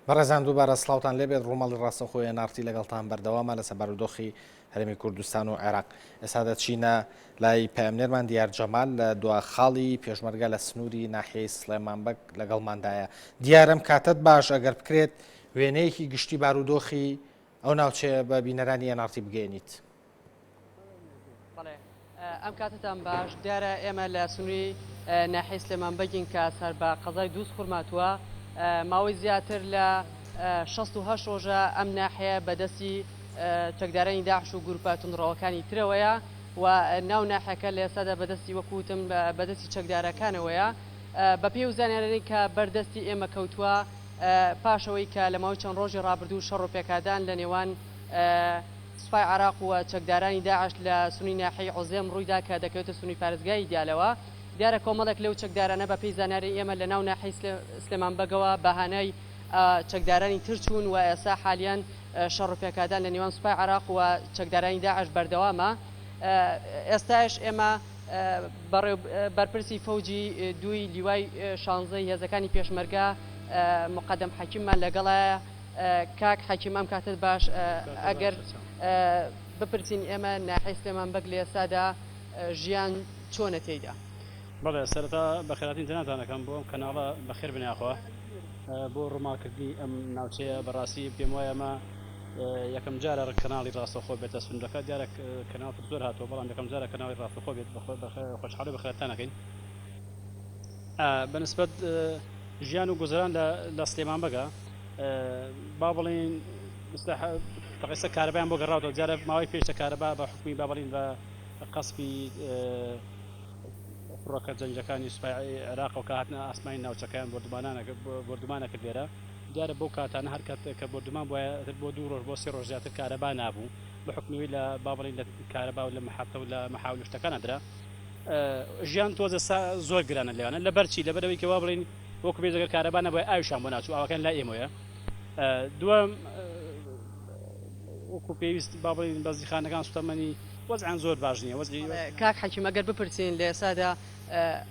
بەڕێزان دووبارە سڵاوتان لێبێت ڕووماڵی ڕاستەوخۆی NRT لەگەڵتان بەردەوامە لەسەر بارودۆخی هەرێمی کوردستان و عێراق. ئێستا دەچینە لای پەیامنێرمان دیار جەمال لە دوا خاڵی پێشمەرگە لە سنووری ناحیەی سڵێمان بەگ لەگەڵماندایە. دیار ئەم کاتەت باش ئەگەر بکرێت وێنەیەکی گشتی بارودۆخی ئەو ناوچەیە بە بینەرانی NRT بگەیەنیت. بەڵێ ئەم کاتەتان باش، دیارە ئێمە لە سنووری ناحیەی سلێمان بەگین کە سەر بە قەزای دووز خورماتووە، ماوەی زیاتر لە 68 ڕۆژە ئەم ناحیە بە دەستی چەکدارانی داعش و گروپە توندڕەوەکانی ترەوەیە و ناو ناحیەکە لە ئێستادا بەدەستی وەکو وتم بەدەستی چەکدارەکانەوەیە. بەپێی ئەو زانیارانەی کە بەردەستی ئێمە کەوتووە پاش ئەوەی کە لە ماوەی چەند ڕۆژی ڕابردوو شەڕ و پێکادان لە نێوان سوپای عێراق و چەکدارانی داعش لە سنووری ناحیەی عوزێم ڕوویدا کە دەکەوێتە سنووری پارێزگای دیالەوە. دیارە کۆمەڵێک لەو چەکدارانە بە پێی زانیاری ئێمە لە ناو ناحیەی سلێمان بەگەوە بە هانای چەکدارانی تر چوون و ئێستا حالیەن شەڕ و پێکادان لە نێوان سوپای عێراق و چەکدارانی داعش بەردەوامە. ئێستاش ئێمە بەرپرسی فەوجی دووی لیوای شانزەی هێزەکانی پێشمەرگە موقەدەم حەکیممان لەگەڵایە. کاک حەکیم ئەم کاتەت باش ئەگەر بپرسین ئێمە ناحیەی سلێمان بەگ لە ئێستادا ژیان چۆنە تێیدا؟ بەڵێ سەرەتا بەخێرهاتنی جەنابتان ئەکەم بۆ ئەم کەناڵە بەخێر بێن یاخوا بۆ ڕووماڵکردنی ئەم ناوچەیە بەڕاستی پێم وایە ئەمە یەکەم جارە کەناڵی ڕاستەوخۆ بێتە سنوورەکە دیارە کەناڵ تر زۆر هاتووە بەڵام یەکەم جارە کەناڵی ڕاستەوخۆ بێت خۆشحاڵی بەخێرهاتنتان ئەکەین بەنسبەت ژیان و گوزەران لە لە سلێمان بەگە با بڵێین تەقیسە کارەبایان بۆ گەڕاوەتەوە دیارە ماوەی پێشتە کارەبا بە حکومی با بڵین بە قەسپی فڕۆکە جەنگەکانی سوپای عێراقەوە کە هاتنە ئاسمانی ناوچەکەیان بۆردومانە کرد لێرە دیارە بەو کاتانە هەر کات کە بۆردومان بوایە بۆ دوو ڕۆژ بۆ سێ ڕۆژ زیاتر کارەبا نابوو بە حکومیەوەی لە با بڵین لە کارەبا و لە محەتە و لە مەحاول و شتەکانە درا ژیان تۆزە سا زۆر گرانە لێوانە لەبەر چی لەبەر ئەوەی کە وا بڵێین وەکو بێ ئەگەر کارەبا نەبوایە ئاویشان بۆ ناچوو ئاوەکان لای ئێمەیە دووەم وەکو پێویست با بڵێین بەنزینخانەکان سوتەمەنی وەزعیان زۆر باش نییە وەزعی کاک حەکیم ئەگەر بپرسین لە ئێستادا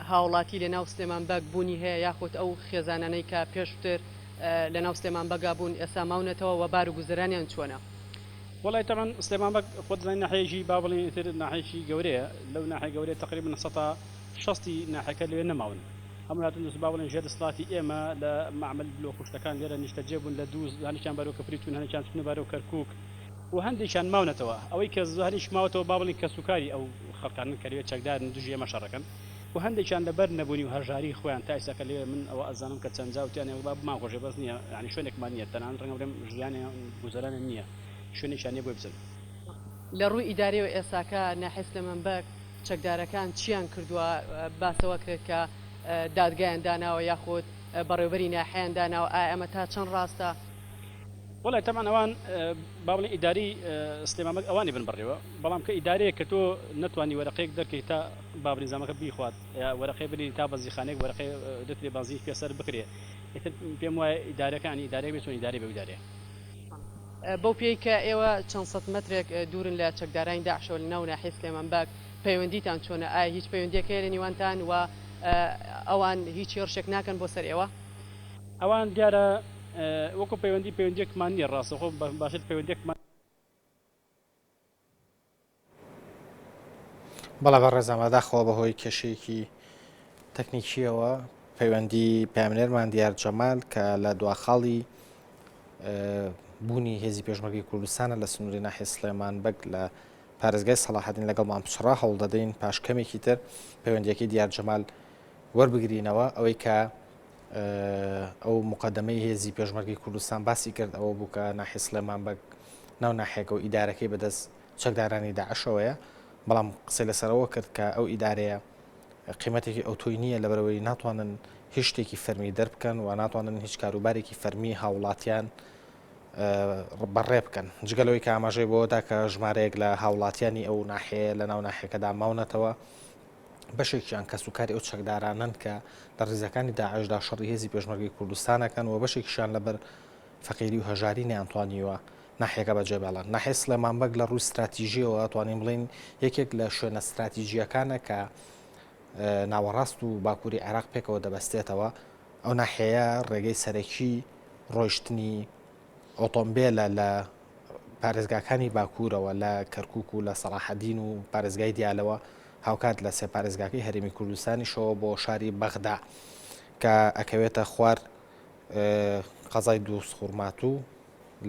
هاوڵاتی لە ناو سلێمان بەگ بوونی هەیە یاخود ئەو خێزانانەی کە پێشتر لە ناو سلێمان بەگا بوون ئێستا ماونەتەوە وە بار و گوزەرانیان چۆنە؟ وەڵای تەبعەن سلێمان بەگ خۆت دەزانی ناحیەیەکی با بڵێین ئیتر ناحیەیەکی گەورەیە لەو ناحیە گەورەیە تەقریبەن سەتا شەستی ناحیەکە لەوێ نەماون هەموو هاتوون دەست با بڵێین ژێر دەسەڵاتی ئێمە لە مەعمەل بلۆک و شتەکان لێرە نیشتەجێ بوون لە دووز هەندێکیان بەرەو کفری چوون هەندێکیان چوونە بەرەو کەرکووک و هەندێکیان ماونەتەوە ئەوەی کە هەنیش ماوەتەوە با بڵێین کەسوکاری ئەو خەڵکانەن کە لەوێ چەکدارن دژی ئێمە شەڕەکەن و هەندێکیان لەبەر نەبوونی و هەژاری خۆیان تا ئیستا کە لەوێ من ئەوە ئەزانم کە چەند جا وتیانە با بمانکوژێ بەس نییە یانی شوێنێکمان نییە تەنانەت ڕەنگە بڵێم ژیانیان گوزەرانیان نییە شوێنێکیان نییە بۆی بچن. لە ڕووی ئیداریەوە ئێستاکە ناحیەی سلێمان بەگ چەکدارەکان چیان کردووە باس لەوە کرێت کە دادگایان داناوە یاخود بەڕێوبەری ناحیەیان داناوە ئایا ئەمە تا چەند ڕاستە؟ وەڵای تەبعەن ئەوان با بڵێین ئیداری سلێمان بەگ ئەوانی بن بەڕێوە بەڵام کە ئیدارەیەک کە تۆ نەتوانی وەرەقەیەک دەرکەی تا با بنیزامەکە بیخوات یا وەرەقەی بنێری تا بەنزیخانەیەک وەرەقەی لترێ بەنزینی پێ سەر بکرێ ئیتر پێم وایە ئیدارەکە یانی ئیدارەیەک بێ چۆن ئیدارەی بێ ئیدارەیە. بەو پێیەی کە ئێوە چەند سەد مەترێک دوورن لە چەکدارانی داعشەوە لە ناو ناحیەی سلێمان بەگ، پەیوەندیتان چۆنە؟ ئایا هیچ پەیوەندییەک هەیە لە نیوانتان و ئەوان هیچ هێڕشێک ناکەن بۆ سەر ئێوە؟ ئەوان دیارە وەکو پەیوەندی پەیوەندییەکمان نییە ڕاستەوخۆ باشتر پەیوەندییەکمان. بەڵێ بەڕێزان بەداخەوە بەهۆی کێشەیەکی تەکنیکیەوە پەیوەندی پامنێرمان دیار جەمال کە لە دواخاڵی بوونی هێزی پێشمەرگەی کوردستانە لە سنووری ناحیە سلێمان بەگ لە پارێزگای سەڵاحەدین لەگەڵمان پچڕا هەوڵ دەدەین پاش کەمێکی تر پەیوەندیەکەی دیار جەمال وەربگرینەوە ئەوەی کە ئەو مقدمەی هێزی پێشمەرگەی کوردستان باسی کرد ئەوە بوو کە ناحیە سلێمان بەگ ناو ناحیەکە و ئیدارەکەی بەدەست چەکدارانی داعشەوەیە، بەڵام قسەی لەسەر ئەوە کرد کە ئەو ئیدارەیە قیمەتێکی ئەوتۆی نییە لەبەرئەوەی ناتوانن هیچ شتێکی فەرمی دەربکەن و ناتوانن هیچ کاروبارێکی فەرمی هاوڵاتیان بەڕێ بکەن جگە لەوەی کە ئاماژەی بەوەدا کە ژمارەیەک لە هاوڵاتیانی ئەو ناحیەیە لە ناو ناحیەکەدا ماونەتەوە بەشێکیان کەسوکاری ئەو چەکدارانەن کە لە ڕیزەکانی داعشدا شەڕی هێزی پێشمەرگەی کوردستانەکەن و بەشێکیشیان لەبەر فەقیری و هەژاری نەیانتوانیوە ناحیەکە بەجێبێڵن. ناحیەی سڵێمان بەگ لە ڕووی ستراتیژییەوە ئەتوانین بڵێین یەکێک لە شوێنە ستراتیژییەکانە کە ناوەڕاست و باکووری عێراق پێکەوە دەبەستێتەوە. ئەو ناحیەیە ڕێگەی سەرەکی. ڕۆیشتنی ئۆتۆمبێلە لە پارێزگاکانی باکوورەوە لە کەرکوک و لە سەڵاحەدین و پارێزگای دیالەوە هاوکات لە سێ پارێزگاکەی هەرێمی کوردستانیشەوە بۆ شاری بەغدا کە ئەکەوێتە خوار قەزای دووزخورماتوو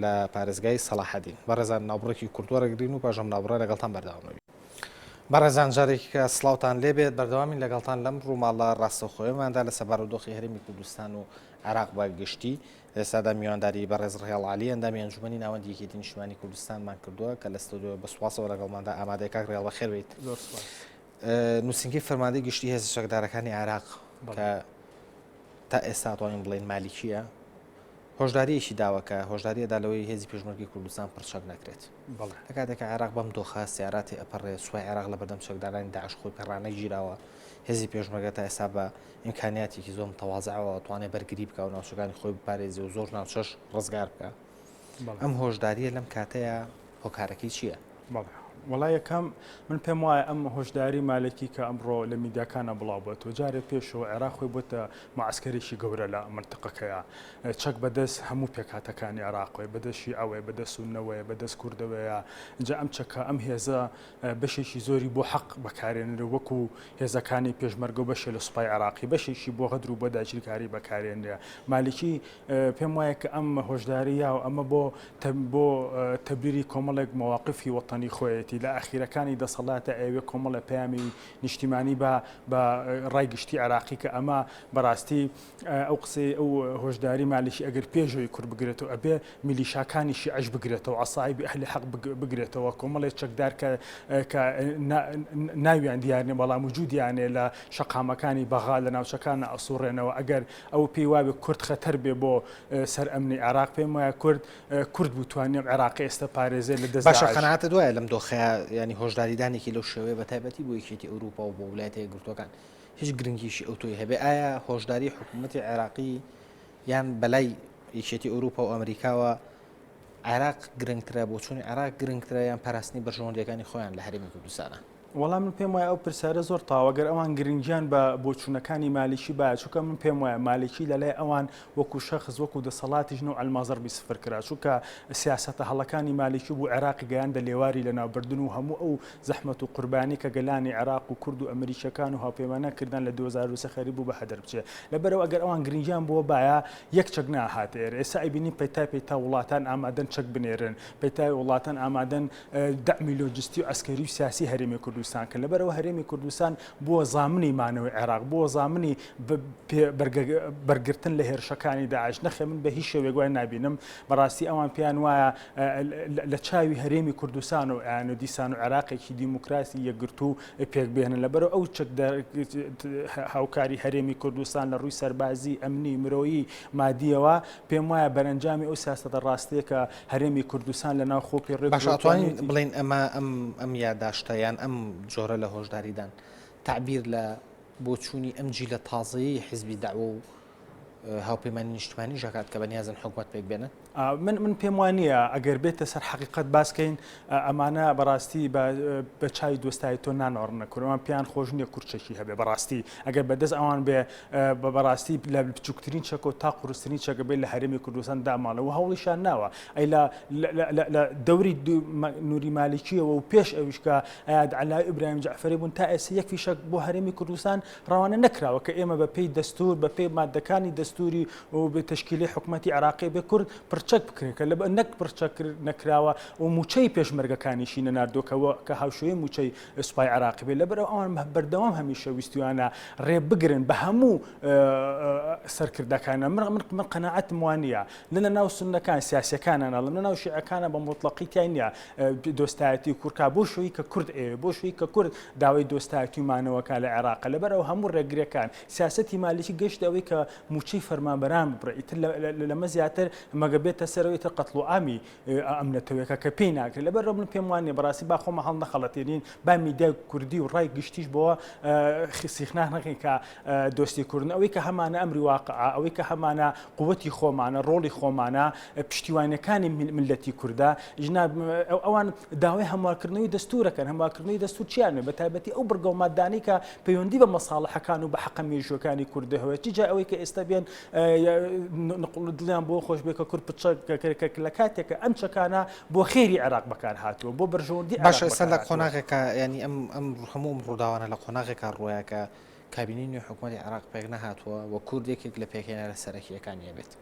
لە پارێزگای سەڵاحەدین. بەڕێزان ناوبڕێکی کورت وەرەگرین و پاش ئەم ناوبڕە لەگەڵتان بەردەوام ئەبین. بەڕێزان جارێکی کە سڵاوتان لێبێت بەردەوامین لەگەڵتان لەم ڕووماڵە ڕاستەوخۆیەماندا لەسەر بارودۆخی هەرێمی کوردستان و عێراق بە گشتی. لە ئێستادا میوانداری بەڕێز ڕێڵ عەلی ئەندامی ئەنجومەنی ناوەندی یەکێتی نیشتمانی کوردستانمان کردووە کە لە ستۆدیۆ بە سوپاسەوە لەگەڵماندا ئامادەیە. کاک ڕێڵ بەخێر بێیت. زۆر سوپاس. نووسینگەی فەرماندەی گشتی هێزە چەکدارەکانی عێراق کە تا ئێستا توانین بڵێین مالیکییە هۆشدارییەکی داوە کە هۆشدارییە دا لەوەی هێزی پێشمەرگەی کوردستان پڕچەک نەکرێت. بەڵێ. لە کاتێکا عێراق بەم دۆخە سیارە تێئەپەڕێ، سوپای عێراق لە بەردەم چەکدارانی داعش خۆی پێ ڕانەگیراوە، هێزی پێشمەرگە تا ئێستا بە ئیمکانیاتێکی زۆر متەوازعەوە توانێ بەرگری بکا و ناوچەکانی خۆی بپارێزێ و زۆر ناوچەش ڕزگار بکا. بەڵێ. ئەم هۆشدارییە لەم کاتەیا هۆکارەکەی چییە؟ بەڵێ. وەڵا یەکەم من پێم وایە ئەم هۆشداری مالکی کە ئەمڕۆ لە میدیاکانە بڵاو بۆتەوە جارێ پێشەوە عێراق خۆی بۆتە معسکەرێکی گەورە لە مەنتقەکەیا چەک بەدەست هەموو پێکهاتەکانی عێراقەوەیە بەدەست شیعەوەیە بەدەست سوننەوەیە بەدەست کوردەوەیە ئینجا ئەم چەکە ئەم هێزە بەشێکی زۆری بۆ حەق بەکارێنرێ وەکو هێزەکانی پێشمەرگە و بەشێ لە سوپای عێراقی بەشێکی بۆ غەدر و بۆ داگیرکاری بەکارێنرێ مالکی پێم وایە کە ئەم هۆشداری یا و ئەمە بۆ بۆ تەبریری کۆمەڵێک مەواقفی وەتەنی خۆیەتی لە ئەخیرەکانی دەسەڵاتە ئەیەوێ کۆمەڵێ پەیامی نیشتیمانی بە بە ڕای گشتی عێراقی کە ئەمە بەڕاستی ئەو قسەی ئەو هۆشداری مالیکی ئەگەر پێشەوەی کورد بگرێتەوە ئەبێ میلیشاکانی شیعەش بگرێتەوە عەسایبی ئەهلی حەق بگرێتەوە کۆمەڵێک چەکدار کە کە ناویان دیار نیە بەڵام وجودیانێ لە شەقامەکانی بەغا لە ناوچەکانە ئەسوڕێنەوە ئەگەر ئەو پێی وابێ کورد خەتەر بێ بۆ سەر ئەمنی عێراق پێم وایە کورد کورد بوو توانی ئەم عێراقی ئێستا پارێزێ لە دەست باشە قەناعەتت وایە لەم دۆخەیە ینی هۆشداریدانێکی لەو شێوەیە بە تایبەتی بۆ یەکێتی ئەوروپا و بۆ ویلایەتە یەکگرتووەکان هیچ گرنگیشی ئەوتۆی هەبێ ئایا هۆشداری حکوومەتی عێراقی یان بەلای یەکێتی ئەوروپا و ئەمریکاوە عێراق گرنگترە بۆچوونی عێراق گرنگترە یان پاراستنی بەرژەوەندیەکانی خۆیان لە هەرێمی کوردستانە؟ وەڵا من پێم وایە ئەو پرسیارە زۆر تاوە گەر ئەوان گرنگیان بە بۆچوونەکانی مالیکی بایە چونکە من پێم وایە مالیکی لەلای ئەوان وەکو شەخس وەکو دەسەڵاتیش نەوعا ما زەربی سفر کرا چونکە سیاسەتە هەڵەکانی مالیکی بوو عێراقی گەیاندە لێواری لەناوبردن و هەموو ئەو زەحمەت و قوربانی کە گەلانی عێراق و کورد و ئەمریکیەکان و هاوپەیمانان کردان لە 2023 خەریک بوو بە هەدەر بچێ لەبەرئەوە ئەگەر ئەوان گرنگیان بۆ بایە یەک چەک ناهاتە ئێرە ئێستا ئەیبینین پەیتا پەیتا وڵاتان ئامادەن چەک بنێرن پەیتا وڵاتان ئامادەن دەعمی لۆجستی و عەسکەری و سیاسی هەرێمی کوردستان کە لەبەرئەوە هەرێمی کوردستان بووە زامنی مانەوەی عێراق بووە زامنی بەرگرتن لە هێرشەکانی داعش نەخێ من بە هیچ شێوەیەک وای نابینم بەڕاستی ئەوان پێیان وایە لە چاوی هەرێمی کوردستان و ئەیان و دیسان و عێراقێکی دیموکراسی یەکگرتوو پێک بێنن لەبەرئەوە ئەو چەک هاوکاری هەرێمی کوردستان لە ڕووی سەربازی ئەمنی مرۆیی مادیەوە پێم وایە بەرەنجامی ئەو سیاسەتە ڕاستەیە کە هەرێمی کوردستان لە ناوخۆ پێڕێ باشە ئەتوانین بڵێین ئەمە ئەم ئەم یاداشتە یان ئەم جۆرە لە هۆشداریدان تەعبیر لە بۆچوونی ئەم جیلە تازەیەی حیزبی دەعوە و هاوپەیمانی نیشتمانیش ئەکات کە بەنیازن حکومەت پێک بێنن؟ من من پێم وا نییە ئەگەر بێتە سەر حەقیقەت باس کەین ئەمانە بەڕاستی بە چاوی دۆستایی تۆ نانۆڕنە کورد ئەوان پێیان خۆش نییە کورد چەکی هەبێ بەڕاستی ئەگەر بەدەست ئەوان بێ بە بەڕاستی لە بچووکترین چەک و تا قورسترین چەکە بێت لە هەرێمی کوردستان داماڵە و هەوڵیشان ناوە ئەی لە لە دەوری نوری مالیکیەوە و پێش ئەویش کە ئەیاد عەلاوی ئیبراهیم جەعفەری بوون تا ئێستا یەک فیشەک بۆ هەرێمی کوردستان ڕەوانە نەکراوە کە ئێمە بە پێی دەستور بە پێی مادەکانی دەستوری و بە تەشکیلی حکومەتی عێراقی بێ کورد پڕچەک بکرێت کە لە نەک پڕچەک نەکراوە و موچەی پێشمەرگەکانیشی نەناردووە کە هاوشێوەی موچەی سوپای عێراقی بێت لەبەرئەوە ئەوان بەردەوام هەمیشە ویستویانە ڕێ بگرن بە هەموو سەرکردەکانە من من من قەناعەتم وا نییە نە لە ناو سوننەکان سیاسیەکانە ناڵم لە ناو شیعەکانە بە مطلقی تای نییە دۆستایەتی کورکا بۆ شوی کە کورد ئەوێ بۆ شوی کە کورد داوای دۆستایەتی و مانەوەکە لە عێراق لەبەر ئەو هەموو ڕێگرەکان سیاسەتی مالیکی گەشت ئەوەی کە موچەی فەرمانبەران ببڕێ ئیتر لەمە زیاتر مەگە بێتە سەرەوەی تر قەتڵ و عامی ئەم نەتەوەیەکە کە پێی ناکرێت لەبەر من پێم وانە بەڕاستی با خۆمە هەڵنەخەڵەتێنین با میدیای کوردی و ڕای گشتیش بۆ سیخناخ نەکەین کە دۆستی کوردن ئەوەی کە هەمانە ئەمری واقع ئەوەی کە هەمانە قوتی خۆمانە ڕۆڵی خۆمانە پشتیوانەکانی ملەتی کوردە ژنا ئەوان داوای هەموارکردنەوەی دەستورەکەن هەموارکردنەوەی دەستور چیان بە تایبەتی ئەو بڕگە و مادانەی کە پەیوەندی بە مەساڵحەکان و بە حەقە مێژووەکانی کوردەوە چی جا ئەوەی کە ئێستا بێن. دڵیان بۆ خۆش بێ کە کورد پچەک لە کاتێکە ئەم چەکانە بۆ خێری عێراق بەکار هاتووە بۆ بەرژەوەندی باشە ئێستا لە قۆناغێکە ینی ئەم ئەم هەموو ئەم ڕووداوانە لە قۆناغێکا ڕوویە کە کابینەی نوێی حکوومەتی عێراق پێک نەهاتووە و کورد یەکێک لە پێکهێنەرە سەرەکییەکانی ئەبێت.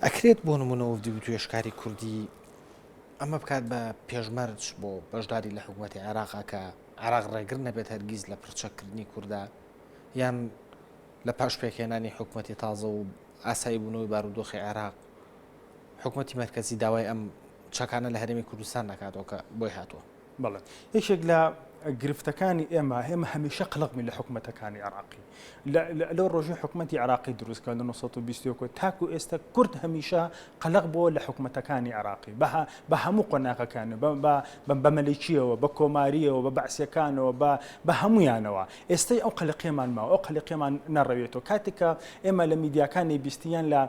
ئەکرێت بۆ نمونە وفدی وتوێژکاری کوردی ئەمە بکات بە پێشمەرج بۆ بەشداری لە حکوومەتی عێراقا کە عێراق ڕێگر نەبێت هەرگیز لە پرچەکردنی کووردا یان لە پاش پێکهێنانی حکوومەتی تازە و ئاسایی بوونەوەی بارودۆخی عێراق حکوومەتی مەرکەزی داوای ئەم چەکانە لە هەرێمی کوردستان نەکاتەوە کە بۆی هاتووە. بەڵێ یەکێک لە گرفتەکانی ئێمە ئێمە هەمیشە قلق بین لە حکوومەتەکانی عراقی لەو ڕۆژی حکوومەتی عراقی دروستکە لە 1920 تاکو ئێستا کورد هەمیشە قەلق بۆ لە حکوومەتەکانی عراقی بە هەموو قۆناغەکان بە مەلیکیەوە بە کۆماریەوە بە بەعسیەکانەوە بە بە هەمویانەوە ئێستای ئەو قەلەقیەمان ماوە، ئەو قەلەقیەمان نەڕەوێتەوە. کاتێک کە ئێمە لە میدیاکانی بیستین یان لە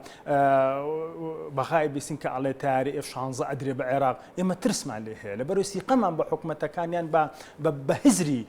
بەغای بیستین کە ئەڵێ تەیارەی ئێف شانزە ئەدرێ بە عێراق، ئێمە ترسمان لێ هەیە. لەبەرئەوەی سیقەمان بە حکومەتەکان یان بە بە هزری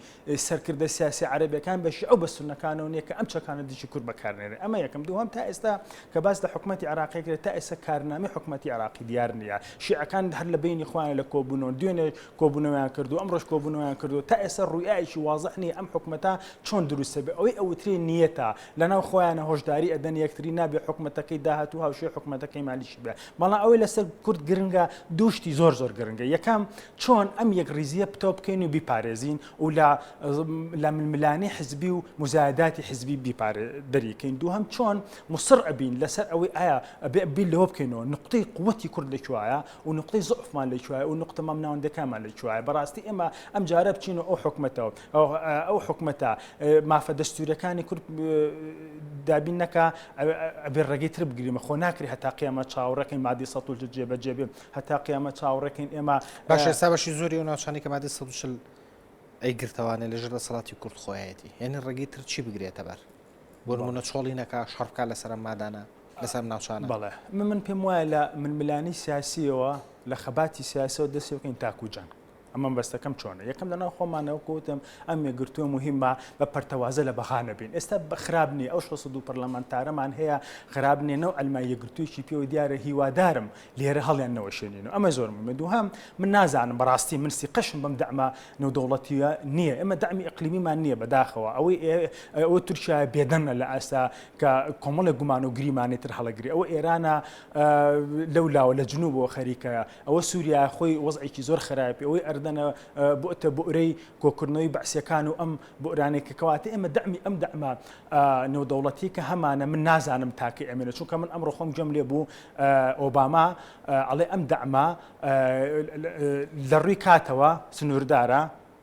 سەرکردە سیاسی عەرەبیەکان بە شیعە و بە سوننەکانەوە نییە کە ئەم چەکانە دژی کورد بەکارنێنن. ئەمە یەکەم. دووهەم تا ئێستا کە باس لە حکومەتی عێراقی کرێت تا ئێستا کارنامەی حکومەتی عێراقی دیار نییە. شیعەکان هەر لە بەینی خۆیان لە کۆبوونەوەن. دوێنێ کۆبوونەوەیان کردووە، ئەمڕۆش کۆبوونەوەیان کردووە، تا ئێستا ڕوئیایەکی وازح نییە ئەم حکومەتە چۆن دروست دەبێت، ئەوەی ئەوترێ نیەتە، لەناو خۆیانە هۆشداری ئەدەن یەکتری نابێت حکومەتەکەی داهاتوو هاوشێوەی حکومەتەکەی مالیکی بێت، بەڵام ئەوەی لەسەر کورد گرنگە دوو شتی زۆر زۆر گرنگە، یەکەم چۆن ئەم یەکڕیزییە پتەو بکەین و بیپارێزین و لە لە ململانێی حزبی و موزایەداتی حزبی بیپارێ دەریکەین، دووهەم چۆن موسڕ ئەبین لەسەر ئەوەی ئایا ئەبێ بیر لەوە بکەینەوە نوقتەی قوەتی کورد لە کوێیە و نوقتەی زوعفمان لە کوێیە و نوقتە مامناوەندەکانمان لە کوێیە بەڕاستی ئێمە ئەم جارە بچینە ئەو حکومەتەوە ئەو حکومەتە مافە دەستوریەکانی کورد دابین نەکا ئەبێ ڕێگەی تر بگریمە خۆ ناکرێ هەتا قیامەت چاوەڕێکەین مادەی 140 جێبەجێ بێ هەتا قیامەت چاوەڕێکەین ئێمە باشە ئێستا بەشی زۆری ئەو ناوچانەی کە مادەی 140 ئەیگرتەوانێ لەژێر دەسەڵاتی کورد خۆیەتی یعنی ڕێگەی تر چی بگرێتە بەر بۆ نمونە چۆڵی نەکا شەڕ بکا لەسەر ئەم مادانە لەسەر ئەم ناوچانە. بەڵێ من من پێم وایە لە ململانێی سیاسیەوە لە خەباتی سیاسەوە دەست پێ بکەین تاکو جەنگ ئەمە مەبەستەکەم چۆنە یەکەم لەناو خۆمانە وەکو وتم ئەم یەکگرتووە موهیمە بە پەرتەوازە لە بەغا نەبین ئێستا بە خراپ نییە ئەو 62 پەرلەمانتارەمان هەیە خراپ نییە نەو ئەلما یەکگرتوویەکی پێوە دیارە هیوادارم لێرە هەڵیان نەوەشێنین و ئەمە زۆر مهمە دووهەم من نازانم بەڕاستی من سیقەشم بەم دەعمە نێودەوڵەتیە نییە ئێمە دەعمی ئیقلیمیمان نییە بەداخەوە ئەوەی ئەوە تورکیا بێدەنگە لە ئاستا کە کۆمەڵێک گومان و گریمانەی تر هەڵەگری ئەوە ئێرانە لەو لاوە لە جنوبەوە خەریکە ئەوە سووریا خۆی وەزعێکی زۆر خراپی ئەوەی ئەردەنە بۆتە بۆرەی کۆکردنەوەی بەعسیەکان و ئەم بۆرانێک کە کەواتە ئێمە دەعمی ئەم دەعمە نێودەوڵەتی کە هەمانە من نازانم تاکە ئەمێنە چونکە من ئەمڕۆ خۆم گوێم لێ بوو ئۆباما ئەڵێ ئەم دەعمە لە ڕووی کاتەوە سنووردارە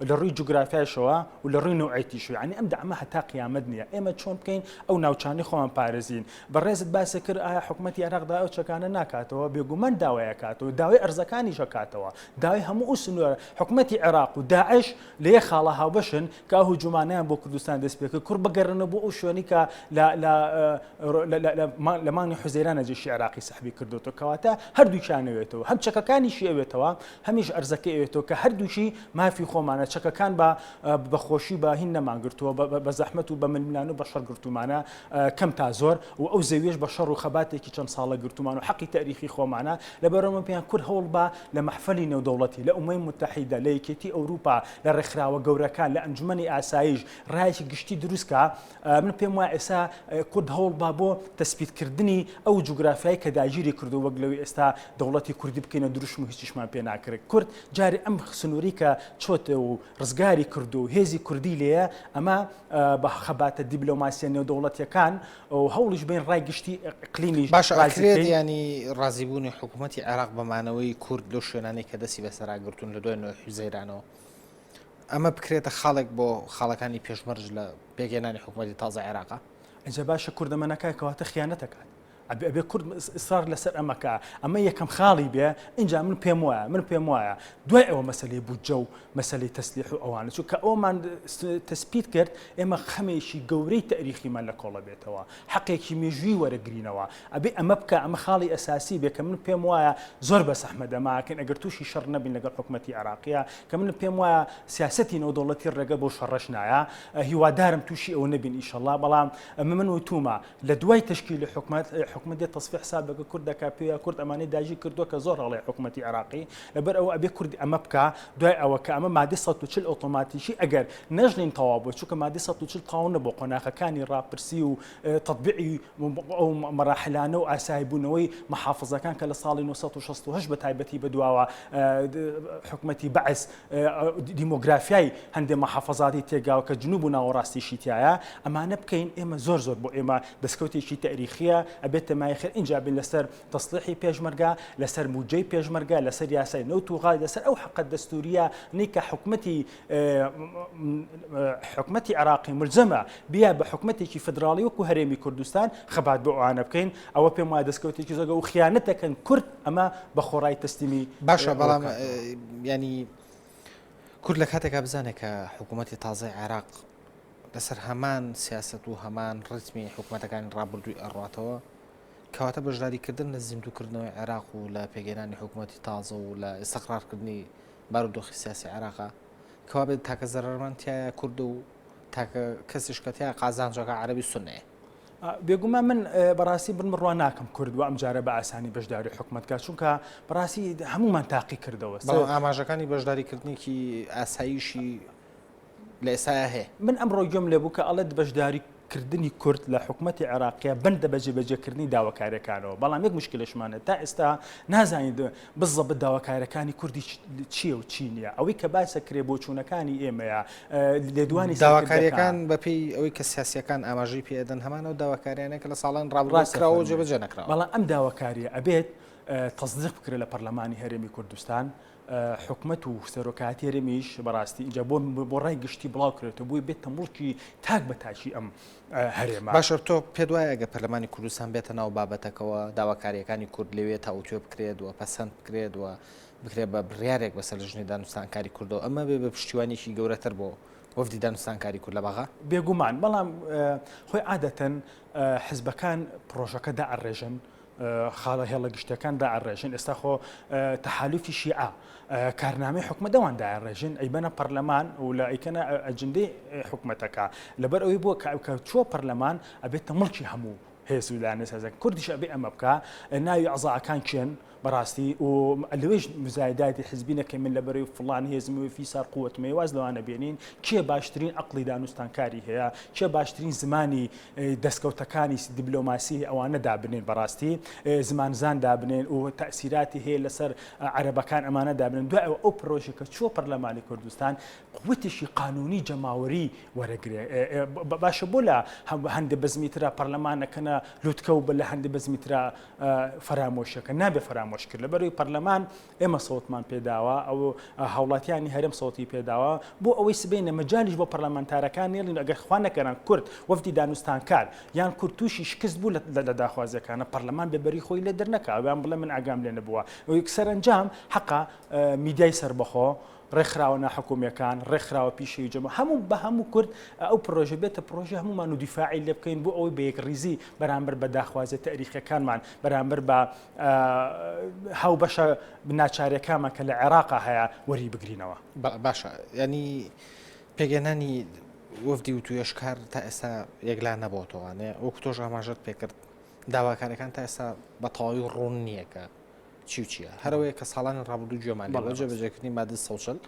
لە ڕووی جوگرافیایشەوە و لە ڕووی نەوعێتیشەوە یعنی ئەم دەعمە هەتا قیامەت نییە ئێمە چۆن بکەین ئەو ناوچانەی خۆمان پارێزین بەڕێزت باسی کرد ئایا حکومەتی عێراق داوای ئەو چەکانە ناکاتەوە بێگومان داوای ئەکاتەوە داوای ئەرزەکانیش ئەکاتەوە داوای هەموو ئەو سنوورە حکومەتی عێراق و داعش لە یەک خاڵە هاوبەشن کە ئەو هجومانەیان بۆ کوردستان دەست پێکرد کوڕ بگەڕێنەوە بۆ ئەو شوێنی کە لە لە لە مانگی حوزەیرانە جێشی عێراقی سەحبی کردوتەوە کەواتە هەردووکیان ئەوێتەوە هەم چەکەکانیشی ئەوێتەوە هەمیش ئەرزەکەی ئەوێتەوە کە هەردووکی مافی خۆمانە چەکەکان بە بە خۆشی بە هین نەمانگرتووە بە زەحمەت و بە ململان و بە شەڕ گرتوومانە کەم تا زۆر و ئەو زەویەش بە شەڕ و خەباتێکی چەند ساڵە گرتوومان و حەقی تاریخی خۆمانە لەبەرئەوە من پێیان کورد هەوڵ با لە مەحفەلی نێودەوڵەتی لە ئومەی موتەحیدە لە یەکێتی ئەوروپا لە ڕێکخراوە گەورەکان لە ئەنجومەنی ئاسایش ڕایەکی گشتی دروست کا من پێم وایە ئێستا کورد هەوڵ با بۆ تەسبیتکردنی ئەو جوگرافیای کە داگیری کردو وەک لەوەی ئێستا دەوڵەتی کوردی بکەینە دروشم و هیچیشمان پێ ناکرێت کورد جارێ ئەم سنووری کە چۆتە و ڕزگاری کردو و هێزی کوردی لێیە ئەمە بە خەباتە دیبلۆماسیە نێودەوڵەتیەکان و هەوڵیش بین ڕای گشتی ئیقلیمیش باشە ڕازی ئەکرێت بکەین. ینی ڕازیبوونی حکوومەتی عێراق بە مانەوەی کورد لەو شوێنانەی کە دەستی بەسەرا گرتوون لە دوای نۆی حوزەیرانەوە ئەمە بکرێتە خاڵێک بۆ خاڵەکانی پێشمەرج لە پێکهێنانی حکوومەتی تازە عێراقا؟ ئینجا باشە کورد ئەمە نەکات کەواتە خیانەت ئەکات. ئەبێ ئەبێ کورد ئیسرار لەسەر ئەمە کا ئەمە یەکەم خاڵی بێ ئینجا من پێم وایە من پێم وایە دوای ئەوە مەسەلەی بودجە و مەسەلەی تەسلیح و ئەوانە چونکە ئەومان تەسپیت کرد ئێمە خەمێکی گەورەی تەریخیمان لە کۆڵە بێتەوە حەقێکی مێژووی وەرەگرینەوە ئەبێ ئەمە بکە ئەمە خاڵی ئەساسی بێ کە من پێم وایە زۆر بە زەحمەت ئەماکەین ئەگەر تووشی شەڕ نەبین لەگەڵ حکومەتی عێراقیە کە من پێم وایە سیاسەتی نێودەوڵەتی ڕێگە بۆ شەڕەش نایە هیوادارم تووشی ئەوە نەبین ئیشەڵا بەڵام ئەمە من وتومە لە دوای تەشکیلی حکومەت، حکومەت دێت تەسفیە حساب لەگەڵ کورد دەکا، پێیا کورد ئەمانەی داگیر کردووە کە زۆر هەڵەیە حکومەتی عێراقی، لەبەر ئەوە ئەبێ کورد ئەمە بکا، دوای ئەوە کە ئەمە مادەی 140 ئۆتۆماتیکی ئەگەر نەشڵێین تەواو بووە، چونکە مادەی 140 تەواو نەبووە، قۆناغەکانی ڕاپرسی و تەتبیعی ئەو مەراحلانە و ئاسایی بوونەوەی محافزەکان کە لە ساڵی 968 بە تایبەتی بەدواوە حکومەتی بەعس دیمۆگرافیای هەندێ مەحافەزاتی تێگاوە کە جنوب و ناوەڕاستیشی تیایە ئەمانە بکەین ئێمە زۆر زۆر بۆ ئێمە دەستکەوتێکی تەریخیە ئەبێتە مایەی خێر ئینجا بین لەسەر تەسلیحی پێشمەرگە لەسەر موجەی پێشمەرگە لەسەر یاسای نەوت و غاز لەسەر ئەو حەقە دەستوریە نی کە حکومەتی حکومەتی عراقی ملزەمە بیا بە حکومەتێکی فدراڵی وەکو هەرێمی کوردستان خەبات بۆ ئەوانە بکەین ئەوە پێم وایە دەستکەوتێکی زۆر و خیانەت دەکەن کورد ئەمە بە خۆڕای تەسلیمی باشە بەڵام ینی کورد لە کاتێکا بزانێت کە حکوومەتی تازای عێراق لەسەر هەمان سیاست و هەمان ڕیتمی حکوومەتەکانی ڕابردووی ئەڕاتەوە کەواتە بەشداریکردن لە زیندووکردنەوەی عێراق و لە پێگەێنانی حکوومەتی تازە و لە ئێستەقرارکردنی بارودۆخی سیاسی عێراقا کەوابێت تاکە زەرەرمان تایە کورد و تاکە کەسیش کە تیا قازانجەکە عەربی سونەیە. بێگومان من بەڕاستی بن بڕوا ناکەم کورد و ئەمجارە بە ئاسانی بەشداری حکومەت کا چونکە بەڕاستی هەمومان تاقی کردەوە. بەڵام ئاماژەکانی بەشداریکردنێکی ئاساییشی لە ئێستایا هەیە. من ئەمڕۆ گوێم لێ بوو کە ئەڵێت بەشداری کردنی کورد لە حکومەتی عێراقیە بەندە بە جێبەجێکردنی داواکاریەکانەوە بەڵام یەک مشکلەشمانە تا ئێستا نازانین بزەبت داواکاریەکانی کوردی چییە و چی نییە ئەوەی کە باسە کرێ بۆچوونەکانی ئێمەیە لێدوانی داواکاریەکان بەپێی ئەوەی کە سیاسیەکان ئاماژەی پێ ئەدەن هەمان ئەو داواکاریانە کە لە ساڵان ڕابردوو کراوە و جێبەجێ نەکراوە. بەڵام ئەم داواکاریە ئەبێت تەسدیق بکرێت لە پەرلەمانی هەرێمی کوردستان حکومەت و سەرۆکایەتی هەرێمیش بەڕاستی ئینجا بۆ بۆ ڕای گشتی بڵاو کرێتەوە بۆی بێتە موڵکی تاک بە تاکی ئەم هەرێمە. باشە تۆ پێت وایە ئەگەر پەرلەمانی کوردستان بێتە ناو بابەتەکەوە داواکارییەکانی کورد لەوێ تاوتوێ بکرێت و پەسەند بکرێت و بکرێت بە بڕیارێک بەسەر لژنەی دانوستانکاری کوردەوە ئەمە بێ بە پشتیوانیەکی گەورەتر بۆ وەفدی دانوستانکاری کورد لە بەغا؟ بێگومان بەڵام خۆی عادەتەن حزبەکان پڕۆژەکە دائەڕێژن خاڵە هێڵە گشتیەکان دائەڕێژن ئێستا خۆ تەحالوفی شیعە کارنامەی حکومەت ئەوان دایڕێژن ئەیبەنە پەرلەمان و لە ئەیکەنە ئەجندەی حکومەتەکە لەبەر ئەوەی بووە کە چووە پەرلەمان ئەبێتە مڵکی هەموو هێز و لایەنە سیاسیەکان کوردیش ئەبێ ئەمە بکا ناوی ئەعزاکان کێن بەڕاستی و لەوێش مزایداتی حزبی نەکەین من لەبەرەی فڵان هێزم و فیسار قوتمەیە واز لەوانە بێنین کێ باشترین عەقڵی دانوستانکاری هەیە کێ باشترین زمانی دەستکەوتەکانی دیبلۆماسی ئەوانە دابنێن بەڕاستی زمانزان دابنێن و تەئسیراتی هەیە لەسەر عەرەبەکان ئەمانە دابنێن دوای ئەوە ئەو پرۆژە کە چووە پەرلەمانی کوردستان قوتێکی قانونی جەماوەری وەرەگرێ باشە بۆ لە هەندێ بەزمی ترا پەرلەمانەکەنە لوتکە و بە لە هەندێ بەزمی ترا فەرامۆشەکە نابێ فەرامۆش کرد لەبەرەوەی پەرلەمان ئێمە سەوتمان پێداوە ئەو هاوڵاتیانی هەرێم سەوتی پێداوە بۆ ئەوەی سبەینێ مەجالیش بۆ پەرلەمانتارەکان نێڵین ئەگەر خوا نەکەران کورد وەفدی دانوستانکار یان کورد تووشی شکست بوو لە داخوازیەکانە پەرلەمان بێبەری خۆی لێ دەرنەکا یان بڵێ من ئاگام لێ نەبووە سەرەنجام حەقە میدیای سەربەخۆ ڕێکخراوە ناحکومیەکان، ڕێکخراوە پیشەیی و جەماوەری، هەموو بە هەموو کورد ئەو پڕۆژە بێتە پڕۆژەی هەموومان و دیفاعی لێ بکەین بۆ ئەوەی بە یەکڕیزی بەرامبەر بە داخوازیە تەئریخیەکانمان، بەرامبەر بە هاوبەشە ناچاریەکانمان کە لە عێراقا هەیە وەری بگرینەوە. باشە یانی پێکهێنانی وەفدی وتوێژکار تا ئێستا یەکلا نەبۆتەوە وەکو تۆش ئاماژەت پێکرد داواکاریەکان تا ئێستا بە تەواوی ڕوون نییە کە چی و چییە هەرەوەیە کە ساڵانی ڕابردوو گوێمان لێ بووە جێبەجێکردنی مادەی 140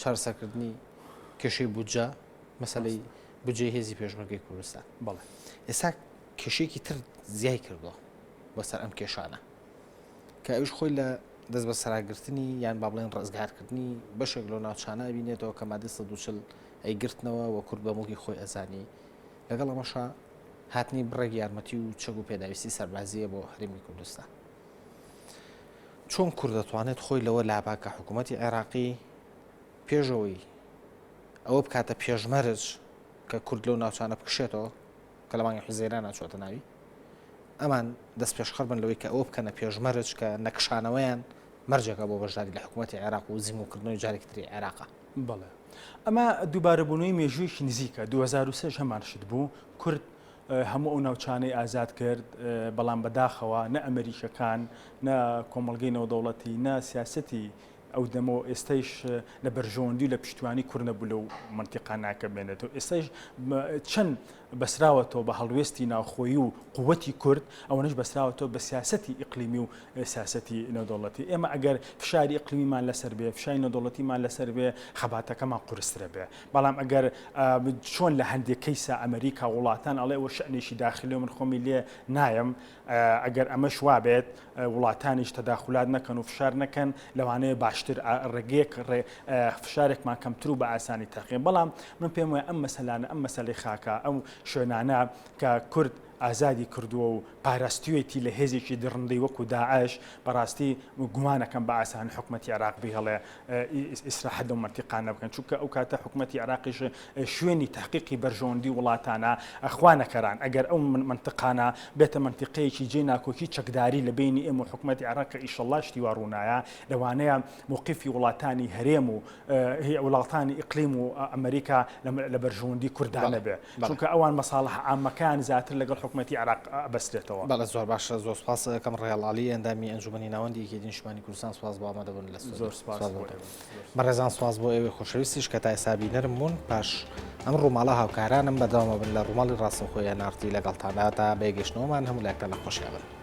چارەسەرکردنی کێشەی بودجە مەسەلەی بودجەی هێزی پێشمەرگەی کوردستان بەڵێ ئێستا کێشەیەکی تر زیای کردووە بۆ سەر ئەم کێشانە کە ئەوش خۆی لە دەست بە سەراگرتنی یان با بڵێن ڕزگارکردنی بەشێک لەو ناوچانە بینێتەوە کە مادەی 140 ئەیگرتنەوە و کورد بە موڵکی خۆی ئەزانی لەگەڵ ئەمەشا هاتنی بڕێک یارمەتی و چەک و پێداویستی سەربازیە بۆ هەرێمی کوردستان. چۆن کورد دەتوانێت خۆی لەوە لابا کە حکوومەتی عێراقی پێشەوەی ئەوە بکاتە پێشمەرج کە کورد لەو ناوچانە بکشێتەوە کە لە مانگی حوزەیرانە چۆتە ناوی و ئەمان دەستپێشخەر بن لەوەی کە ئەوە بکەنە پێشمەرج کە نەکشانەوەیان مەرجێکە بۆ بەشداری لە حکوومەتی عێراق و زیموکردنەوەی جارێکی تری عێراقە. بەڵێ. ئەمە دووبارەبوونەوەی مێژوویەکی نزیکە، 2003 هەمان شت بوو، کورد هەموو ئەو ناوچانەی ئازاد کرد، بەڵام بەداخەوە نە ئەمریکیەکان، نە کۆمەڵگەی نێودەوڵەتی، نە سیاسەتی ئەو دەمە و ئێستایش لە بەرژەوەندی و لە پشتیوانی کورد نەبوو لەو مەنتیقانە کە بمێنێتەوە. ئێستایش چەند بەسراوەتەوە بە هەڵوێستی ناوخۆیی و قوتی کورد، ئەوەنەش بەسراوەتەوە بە سیاسەتی ئیقلیمی و سیاسەتی نێودەوڵەتی. ئێمە ئەگەر فشاری ئیقلیمیمان لەسەر بێ، فشاری نێودەوڵەتیمان لەسەر بێ، خەباتەکەمان قورسترە بێ. بەڵام ئەگەر چۆن لە هەندێک کەیسا ئەمریکا وڵاتان ئەڵێ ئەوە شەئنێکی داخلیە و من خۆمی لێ نایەم، ئەگەر ئەمەش وابێت وڵاتانیش تەداخولات نەکەن و فشار نەکەن لەوانەیە باشتر ڕێگەیەک ڕێ فشارێکمان کەمتر و بە ئاسانی تاقیێن بەڵام من پێم وایە ئەم مەسەلانە ئەم مەسەلەی خاکە ئەو شوێنانە کە کورد ئازادی کردووە و پاراستوێتی لە هێزێکی دڕندەی وەکو داعش بەڕاستی گومانەکەم بە ئاسانی حکومەتی عێراق بیهێڵێ ئیسراحەت لەو مەنتیقانە بکەن چونکە ئەو کاتە حکومەتی عێراقیش شوێنی تەحقیقی بەرژەوەندی وڵاتانە خوا نەکەران ئەگەر ئەو مەنتقانە بێتە مەنتیقەیەکی جێی ناکۆکی چەکداری لە بەینی ئێمە و حکومەتی عێراق کە ئیشەڵڵا شتی وا ڕوونایە لەوانەیە موقیفی وڵاتانی هەرێم و وڵاتانی ئیقلیم و ئەمریکا لە بەرژەوەندی کوردا نەبێ چونکە ئەوان مەساڵح عامەکان زیاتر لەگەڵ حکومەتی عێراق ئەبەسترێتەوە. بەڵێ زۆر باشە زۆر سوپاس ئەکەم ڕێڵ عەلی ئەندامی ئەنجومەنی ناوەندی یەکێتی نیشتمانی کوردستان سوپاس بۆ ئامادەبوون لە ستۆدیۆ. زۆر سوپاس بۆ ئێوە. بەڕێزان سوپاس بۆ ئێوەی خۆشەویستیش کە تا ئێستا بینەرم بوون پاش ئەم ڕووماڵە هاوکارانم بەردەوامە بن لە ڕووماڵی ڕاستەوخۆی NRT لەگەڵتاندا تا بەیەکگەشتنەوەمان هەموو لایەکتان لە خۆشیا بن.